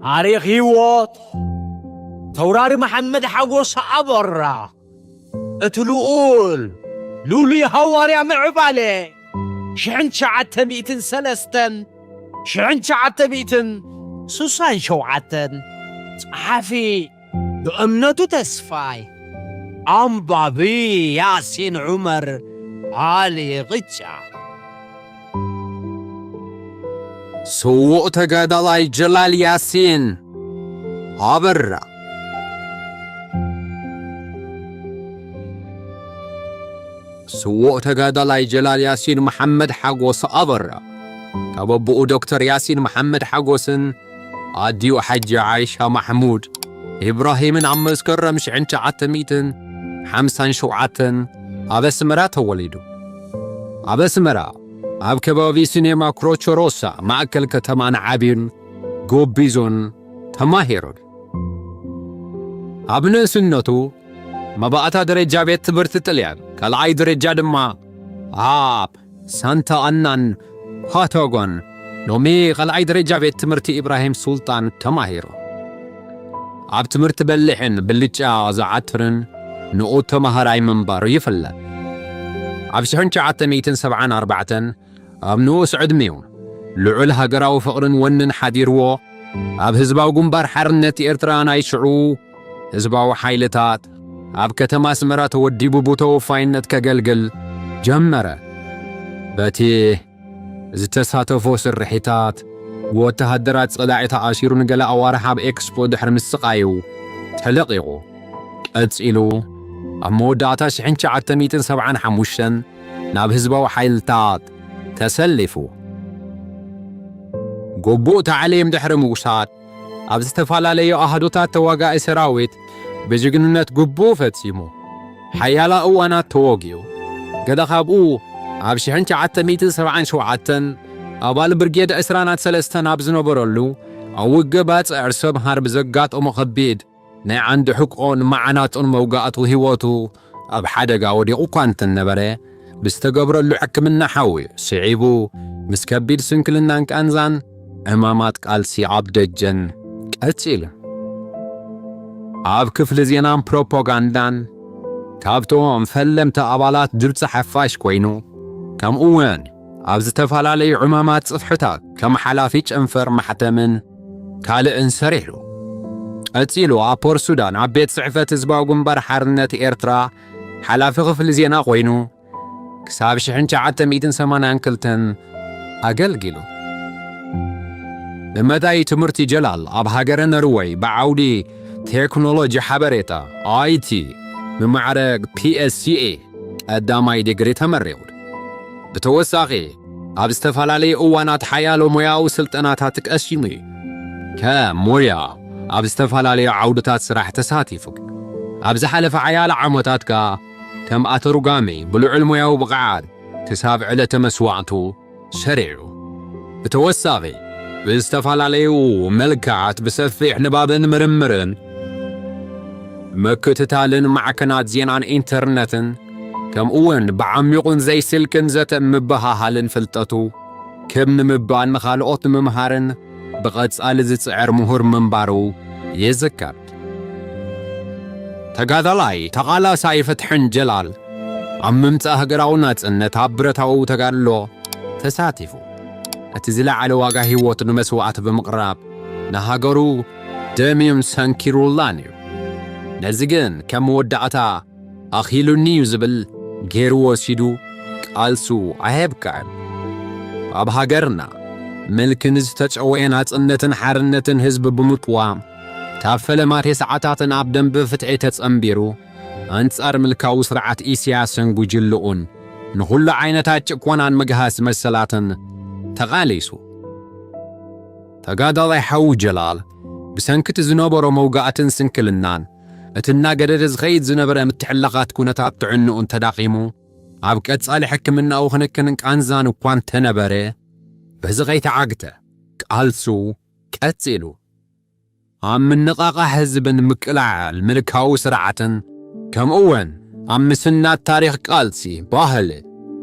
ታሪኽ ህይወት ተውራሪ መሓመድ ሓጎስ ኣበራ፣ እቲ ልኡል ሉሊ ሃዋርያ ምዕባለ፣ ሽሕን ትሽዓተ ሚእትን ሰለስተን፣ ሽሕን ትሽዓተ ሚእትን ስሳን ሸውዓተን፣ ጸሓፊ ብእምነቱ ተስፋይ፣ ኣንባቢ ያሲን ዑመር፣ ኣሊ ቕጫ። ስዉእ ተጋዳላይ ጀላል ያሲን ኣበራ። ስዉእ ተጋዳላይ ጀላል ያሲን መሓመድ ሓጎስ ኣበራ፣ ካብ ኣቦኡ ዶክተር ያሲን መሓመድ ሓጎስን ኣዲኡ ሓጂ ዓይሻ ማሕሙድ ኢብራሂምን ኣብ መስከረም ሽሕን ትሽዓተ ሚእትን ሓምሳን ሸውዓተን ኣብ ኣስመራ ተወሊዱ። ኣብ ኣስመራ ኣብ ከባቢ ሲኔማ ክሮቸሮሳ ማእከል ከተማን ዓብዩን ጎቢዙን ተማሂሩን። ኣብ ንእስነቱ መባእታ ደረጃ ቤት ትምህርቲ ጥልያን፣ ካልኣይ ደረጃ ድማ ኣብ ሳንታ ኣናን ፓታጎን፣ ሎሚ ካልኣይ ደረጃ ቤት ትምህርቲ ኢብራሂም ሱልጣን ተማሂሩ። ኣብ ትምህርቲ በሊሕን ብልጫ ዝዓትርን ንኡድ ተማሃራይ ምንባሩ ይፍለጥ። ኣብ ሽሕን ትሽዓተ ሚእትን ሰብዓን ኣርባዕተን ኣብ ንኡስ ዕድሚኡ ልዑል ሃገራዊ ፍቕርን ወንን ሓዲርዎ፣ ኣብ ህዝባዊ ግንባር ሓርነት ኤርትራ፣ ናይ ሽዑ ህዝባዊ ሓይልታት፣ ኣብ ከተማ ኣስመራ ተወዲቡ ብተወፋይነት ከገልግል ጀመረ። በቲ ዝተሳተፎ ስርሒታት፣ ብወተሃደራት ጸላኢ ተኣሲሩ ንገለ ኣዋርሕ ኣብ ኤክስፖ ድሕሪ ምስቓዩ ተለቒቑ። ቀጺሉ ኣብ መወዳእታ ሽሕን ትሽዓተ ሚእትን ሰብዓን ሓሙሽተን ናብ ህዝባዊ ሓይልታት ተሰሊፉ። ግቡእ ታዕሊም ድሕሪ ምውሳድ፣ ኣብ ዝተፈላለዩ ኣሃዱታት ተዋጋኢ ሰራዊት ብጅግንነት ግቡእ ፈጺሙ። ሓያላ እዋናት ተወጊኡ። ገለ ካብኡ ኣብ ሽሕን ትሽዓተ ሚእትን ሰብዓን ሸውዓተን ኣባል ብርጌድ ዕስራን ሰለስተን ኣብ ዝነበረሉ፣ ኣብ ውግእ ባጽዕ ሰምሃር ብዘጋጠሞ ከቢድ ናይ ዓንዲ ሕቆን መዓናጡን መውጋእቱ ህይወቱ ኣብ ሓደጋ ወዲቑ እኳ እንተነበረ፣ ብዝተገብረሉ ሕክምና ሓዊ ስዒቡ፣ ምስ ከቢድ ስንክልናን ቃንዛን ዕማማት ቃልሲ ኣብ ደጀን ቀጺሉ። ኣብ ክፍሊ ዜናን ፕሮፓጋንዳን ካብቶም ፈለምቲ ኣባላት ድምጺ ሓፋሽ ኮይኑ፣ ከምኡ እውን ኣብ ዝተፈላለዩ ዕማማት ጽፍሕታት ከም ሓላፊ ጨንፈር ማሕተምን ካልእን ሰሪሑ። ቀጺሉ ኣብ ፖርት ሱዳን ኣብ ቤት ጽሕፈት ህዝባዊ ግንባር ሓርነት ኤርትራ ሓላፊ ክፍሊ ዜና ኮይኑ ክሳብ ሽሕን ትሽዓተ ሚእትን ሰማንያን ክልተን ኣገልጊሉ። ብመዳይ ትምህርቲ ጀላል ኣብ ሃገረ ነርወይ ብዓውዲ ቴክኖሎጂ ሓበሬታ፣ ኣይ ቲ፣ ብማዕረግ ፒ ኤስ ሲ ኤ ቀዳማይ ዲግሪ ተመሪቑ። ብተወሳኺ፣ ኣብ ዝተፈላለዩ እዋናት ሓያሎ ሞያዊ ስልጠናታት ቀሲሙ እዩ። ከም ሞያ ኣብ ዝተፈላለዩ ዓውድታት ስራሕ ተሳቲፉ። ኣብ ዝሓለፈ ሓያሎ ዓመታት ከኣ ከም ኣተርጓሚ ብልዑል ሞያዊ ብቕዓት ክሳብ ዕለተ መስዋእቱ ሰሪዑ። ብተወሳኺ፣ ብዝተፈላለዩ መልክዓት ብሰፊሕ ንባብን ምርምርን፣ ምክትታልን ማዕከናት ዜናን ኢንተርነትን፣ ከምኡ እውን ብዓሚቑን ዘይስልክን ዘተ ምብህሃልን ፍልጠቱ ክብ ንምባል ንኻልኦት ንምምሃርን ብቐጻሊ ዝጽዕር ምሁር ምንባሩ ይዝከር። ተጋዳላይ፣ ተቓላሳይ ፍትሕን ጀላል፣ ኣብ ምምጻእ ሃገራዊ ናጽነት ኣብ ብረታዊ ተጋድሎ ተሳቲፉ። እቲ ዝለዓለ ዋጋ ህይወቱ ንመስዋእቲ ብምቕራብ ንሃገሩ ደምዩን ሰንኪሩላን እዩ። ነዚ ግን ከም መወዳእታ ኣኺሉኒ እዩ ዝብል ገይሩ ወሲዱ ቃልሱ ኣየብቅዕን። ኣብ ሃገርና ምልኪ ንዝተጨወየ ናጽነትን ሓርነትን ህዝቢ ብምቅዋም፣ ካብ ፈለማት ሰዓታትን ኣብ ደንበ ፍትሒ ተጸንቢሩ፣ ኣንጻር ምልካዊ ስርዓት ኢሳያስን ጉጅልኡን ንኹሉ ዓይነታት ጭቆናን ምግሃስ መሰላትን ተቓሊሱ። ተጋዳላይ ሓው ጀላል፣ ብሰንኪ እቲ ዝነበሮ መውጋእትን ስንክልናን፣ እቲ እናገደደ ዝኸይድ ዝነበረ ምትሕልላኻት ኩነታት ጥዕንኡን ተዳኺሙ፣ ኣብ ቀጻሊ ሕክምናኡ ክንክንን ቃንዛን እኳ እንተነበረ፣ በዚ ከይተዓግተ ቃልሱ ቀጺሉ። ኣብ ምንቓቓሕ ህዝብን ምቅላዕን ምልካዊ ስርዓትን፣ ከምኡ እውን ኣብ ምስናድ ታሪኽ ቃልሲ፣ ባህሊ፣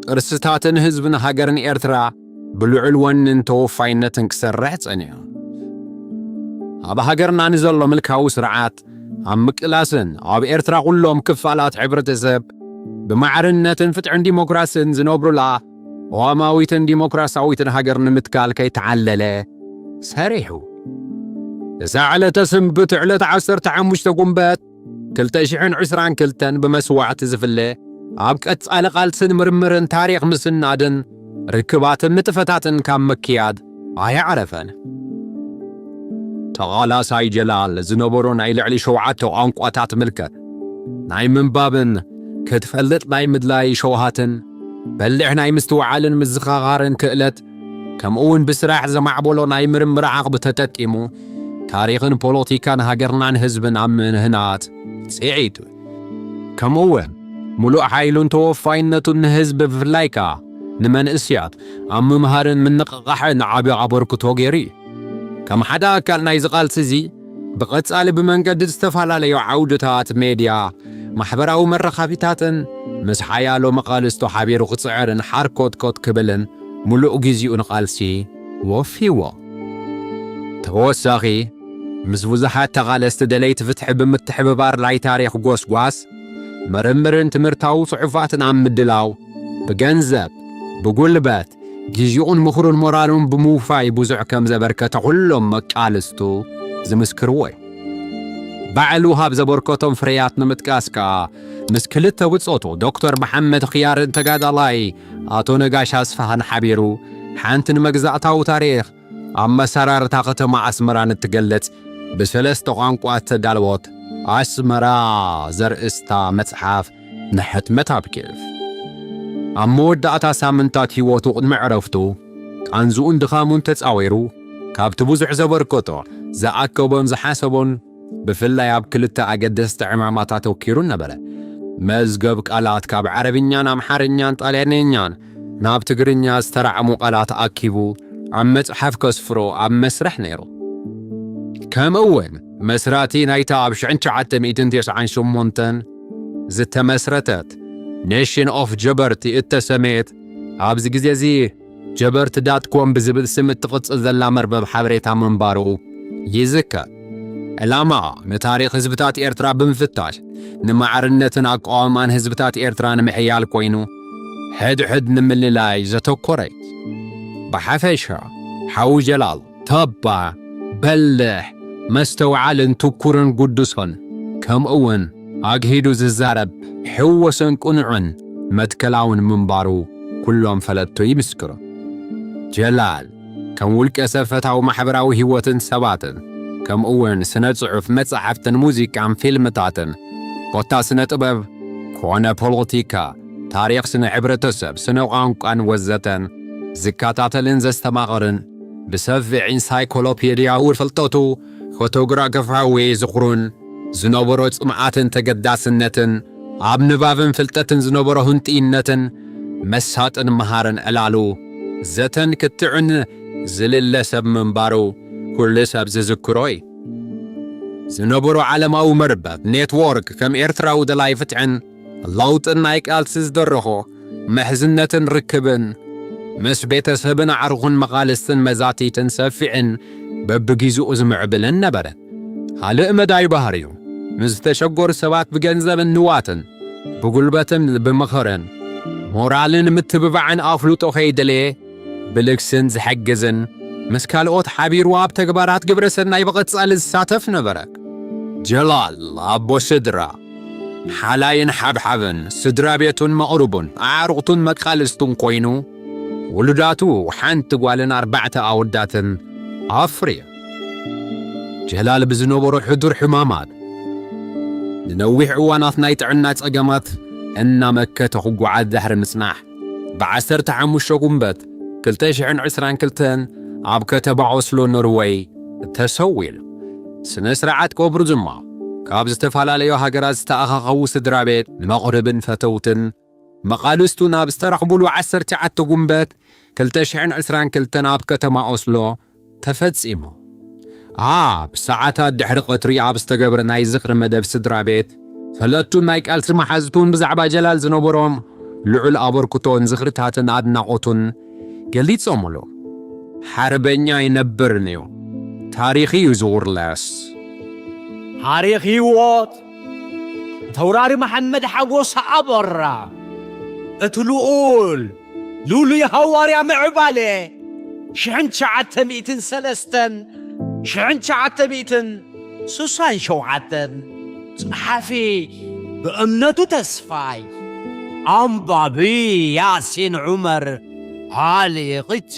ቅርስታትን ህዝብን ሃገርን ኤርትራ ብልዑል ወንን ተወፋይነትን ክሰርሕ ጸኒሑ። ኣብ ሃገርና ንዘሎ ምልካዊ ስርዓት ኣብ ምቅላስን ኣብ ኤርትራ ኩሎም ክፋላት ሕብረተሰብ ብማዕርነትን ፍትሕን ዲሞክራስን ዝነብሩላ ቅዋማዊትን ዲሞክራሲያዊትን ሃገር ንምትካል ከይተዓለለ ሰሪሑ። እዛ ዕለተ ስንብት ዕለት ዓሰርተ ሓሙሽተ ጉንበት ክልተ ሽሕን ዕስራን ክልተን ብመስዋዕቲ ዝፍለ ኣብ ቀጻሊ ቃልስን ምርምርን ታሪኽ ምስናድን ርክባትን ንጥፈታትን ካብ ምክያድ ኣየዕረፈን። ተቓላሳይ ጀላል ዝነበሮ ናይ ልዕሊ ሸውዓተ ቋንቋታት ምልከት ናይ ምንባብን ክትፈልጥ ናይ ምድላይ ሸውሃትን በሊሕ ናይ ምስትውዓልን ምዝኻኻርን ክእለት ከምኡ እውን ብስራሕ ዘማዕበሎ ናይ ምርምር ዓቕቢ ተጠቂሙ ታሪኽን ፖለቲካን ሃገርናን ህዝብን ኣብ ምህናጽ ጽዒቱ። ከምኡ እውን ምሉእ ሓይሉን ተወፋይነቱን ንህዝቢ ብፍላይ ከኣ ንመንእስያት ኣብ ምምሃርን ምንቕቓሕን ዓቢ ኣበርክቶ ገይሩ እዩ። ከም ሓደ ኣካል ናይዚ ቃልሲ እዚ ብቐጻሊ ብመንገዲ ዝተፈላለዩ ዓውድታት ሜድያ፣ ማሕበራዊ መራኸቢታትን ምስ ሓያሎ መቓልስቱ ሓቢሩ ክጽዕርን ሓርኮትኮት ክብልን ምሉእ ግዜኡ ንቓልሲ ወፊዎ። ተወሳኺ ምስ ብዙሓት ተቓለስቲ ደለይቲ ፍትሒ ብምትሕብባር ናይ ታሪኽ ጎስጓስ ምርምርን ትምህርታዊ ጽሑፋትን ኣብ ምድላው ብገንዘብ ብጉልበት ግዜኡን ምኽሩን ሞራሉን ብምውፋይ ብዙሕ ከም ዘበርከተ ኩሎም መቃልስቱ ዝምስክርዎ እዩ። ባዕሉ ካብ ዘበርከቶም ፍርያት ንምጥቃስ ከኣ ምስ ክልተ ብጾቱ ዶክተር መሓመድ ኽያርን ተጋዳላይ ኣቶ ነጋሽ ኣስፍሃን ሓቢሩ ሓንቲ ንመግዛእታዊ ታሪኽ ኣመሰራርታ ከተማ ኣስመራን እትገልጽ ብሰለስተ ቋንቋ እተዳለወት ኣስመራ ዘርእስታ መጽሓፍ ንሕትመት ኣብቂዑ። ኣብ መወዳእታ ሳምንታት ህይወቱ ቅድሚ ዕረፍቱ ቃንዝኡን ድኻሙን ተጻዊሩ ካብቲ ብዙሕ ዘበርከቶ ዝኣከቦን ዝሓሰቦን ብፍላይ ኣብ ክልተ ኣገደስቲ ዕማማት ኣተኪሩ ነበረ። መዝገብ ቃላት ካብ ዓረብኛን ኣምሓርኛን ጣልያንኛን ናብ ትግርኛ ዝተራዕሙ ቃላት ኣኪቡ ኣብ መጽሓፍ ከስፍሮ ኣብ መስርሕ ነይሩ። ከምኡ እውን መስራቲ ናይታ ኣብ ሽሕን ትሽዓተ ሚእትን ተስዓን ሸሞንተን ዝተመስረተት ኔሽን ኦፍ ጀበርቲ እተሰመየት ኣብዚ ግዜ እዚ ጀበርቲ ዳት ኮም ብዝብል ስም እትቕጽል ዘላ መርበብ ሓበሬታ ምንባሩ ይዝከር። ዕላማ ንታሪኽ ህዝብታት ኤርትራ ብምፍታሽ ንማዕርነትን ኣቃውማን ህዝብታት ኤርትራ ንምሕያል ኮይኑ ሕድሕድ ንምልላይ ዘተኮረ እዩ። ብሓፈሻ ሓው ጀላል ተባ በልሕ መስተውዓልን ትኩርን ግዱሶን ከምኡ እውን ኣግሂዱ ዝዛረብ ሕወሰን ቅኑዕን መትከላውን ምንባሩ ኩሎም ፈለጥቱ ይምስክሩ። ጀላል ከም ውልቀ ሰብ ፈታዊ ማሕበራዊ ህይወትን ሰባትን ከምኡ እውን ስነ ጽሑፍ መጻሕፍትን ሙዚቃን ፊልምታትን ኮታ ስነ ጥበብ ኮነ ፖለቲካ ታሪኽ ስነ ሕብረተሰብ ስነ ቋንቋን ወዘተን ዝከታተልን ዘስተማቕርን ብሰፊሕ ኢንሳይክሎፔድያዊ ፍልጠቱ ፎቶግራፈራዊ ዝኽሩን ዝነበሮ ጽምኣትን ተገዳስነትን ኣብ ንባብን ፍልጠትን ዝነበሮ ህንጥይነትን መሳጥን መሃርን ዕላሉ ዘተን ክትዕን ዝልለ ሰብ ምንባሩ ኩሉ ሰብ ዝዝክሮ እዩ። ዝነበሮ ዓለማዊ መርበብ ኔትዎርክ ከም ኤርትራዊ ደላይ ፍትሕን ለውጥን ናይ ቃልሲ ዝደረኾ ምሕዝነትን ርክብን ምስ ቤተሰብን ኣዕሩኽን መቓልስትን መዛቲትን ሰፊዕን በብጊዜኡ ዝምዕብልን ነበረ። ካልእ መዳይ ባህሪኡ ንዝተሸገሩ ሰባት ብገንዘብን ንዋትን ብጉልበትን ብምኽርን ሞራልን ምትብባዕን ኣፍልጦ ከይደለየ ብልግስን ዝሕግዝን ምስ ካልኦት ሓቢሩ ኣብ ተግባራት ግብረ ሰናይ ብቐጻሊ ዝሳተፍ ነበረ። ጀላል ኣቦ ስድራ ሓላይን ሓብሓብን ስድራ ቤቱን መቕርቡን ኣዕሩኽቱን መቃልስቱን ኮይኑ ውሉዳቱ ሓንቲ ጓልን ኣርባዕተ ኣወዳትን ኣፍርዩ። ጀላል ብዝነበሮ ሕዱር ሕማማት ንነዊሕ እዋናት ናይ ጥዕና ጸገማት እናመከተ ክጓዓዝ ድሕሪ ምጽናሕ ብ ዓሰርተ ሓሙሽተ ጉንበት ክልተ ሽሕን ዕስራን ክልተን ኣብ ከተማ ኦስሎ ኖርወይ ተሰዊሉ። ስነ ስርዓት ቀብሩ ድማ ካብ ዝተፈላለዩ ሃገራት ዝተኣኻኸቡ ስድራ ቤት መቕርብን ፈተውትን መቓልስቱ ናብ ዝተረኽቡሉ ዓሰርተ ትሽዓተ ጉንበት ክልተ ሽሕን ዕስራን ክልተን ኣብ ከተማ ኦስሎ ተፈጺሙ። ኣብ ሰዓታት ድሕሪ ቐትሪ ኣብ ዝተገብረ ናይ ዝኽሪ መደብ ስድራ ቤት ፈለጥቱን ናይ ቃልሲ መሓዝቱን ብዛዕባ ጀላል ዝነበሮም ልዑል ኣበርክቶን ዝኽርታትን ኣድናቖቱን ገሊጾምሉ። ሓርበኛ ኣይነብርን እዩ፣ ታሪኽ እዩ ዝውርለስ። ታሪኽ ህይወት ተውራሪ መሓመድ ሓጎስ ኣበራ፣ እቲ ልኡል ሉሉይ ሃዋርያ ምዕባለ፣ ሽሕን ትሽዓተ ሚእትን ሰለስተን ሽሕን ትሽዓተ ሚእትን ስሳን ሸውዓተን፣ ጸሓፊ ብእምነቱ ተስፋይ፣ ኣንባቢ ያሲን ዑመር፣ ሃሊ ቕጫ።